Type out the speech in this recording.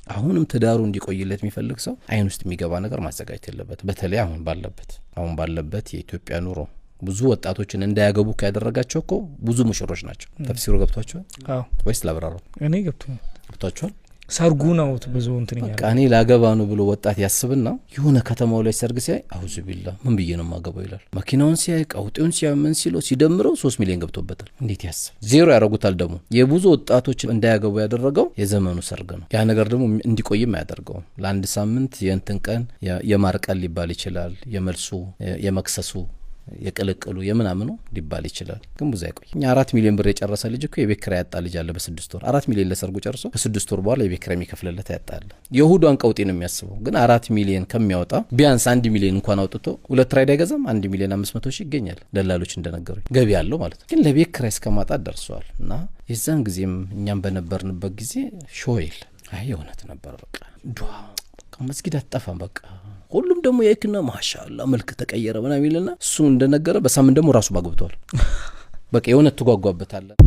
አሁንም ትዳሩ እንዲቆይለት የሚፈልግ ሰው አይን ውስጥ የሚገባ ነገር ማዘጋጀት የለበት። በተለይ አሁን ባለበት የኢትዮጵያ ኑሮ ብዙ ወጣቶችን እንዳያገቡ ያደረጋቸው እኮ ብዙ ሙሽሮች ናቸው። ተፍሲሩ ገብቷቸዋል ወይስ ላብራራው? እኔ ገብቶኛል። ገብቷቸዋል። ሰርጉ ነው ብዙ እንትን በቃ እኔ ላገባ ነው ብሎ ወጣት ያስብና የሆነ ከተማው ላይ ሰርግ ሲያይ አውዙ ቢላ ምን ብዬ ነው የማገባው ይላል። መኪናውን ሲያይ፣ ቀውጤውን ሲያይ፣ ምን ሲለው ሲደምረው 3 ሚሊዮን ገብቶበታል። እንዴት ያስብ? ዜሮ ያደረጉታል። ደግሞ የብዙ ወጣቶች እንዳያገቡ ያደረገው የዘመኑ ሰርግ ነው። ያ ነገር ደግሞ እንዲቆይም አያደርገውም። ለአንድ ሳምንት የእንትን ቀን፣ የማር ቀን ሊባል ይችላል። የመልሱ፣ የመክሰሱ፣ የቅልቅሉ፣ የምናምኑ ሊባል ይችላል። ግን ብዙ አይቆይ። እኛ 4 ሚሊዮን ብር የጨረሰ ልጅ እኮ የቤት ኪራይ ያጣ ልጅ አለ። በ6 ወር 4 ሚሊዮን ለሰርጉ ጨርሶ ከ6 ወር በኋላ የቤት ኪራይ የሚከፍልለት ያጣለ። የእሁዷን ቀውጤ ነው የሚያስበው። ግን 4 ሚሊዮን ከሚያወጣ ቢያንስ 1 ሚሊዮን እንኳን አውጥቶ ሁለት ራይድ አይገዛም? 1 ሚሊዮን 500 ሺህ ይገኛል። ደላሎች እንደነገሩኝ ገቢ ያለው ማለት ነው። ግን ለቤት ኪራይ እስከ ማጣት ደርሰዋል። እና የዛን ጊዜም እኛም በነበርንበት ጊዜ show የለ፣ አይ የእውነት ነበር። በቃ ዱዓ መስጊድ አትጠፋም። በቃ ሁሉም ደግሞ የክና ማሻአላ መልክ ተቀየረ ምናምን ይልና እሱ እንደነገረ በሳምንት ደግሞ ራሱ አግብቷል። በቃ የእውነት ትጓጓበታለህ።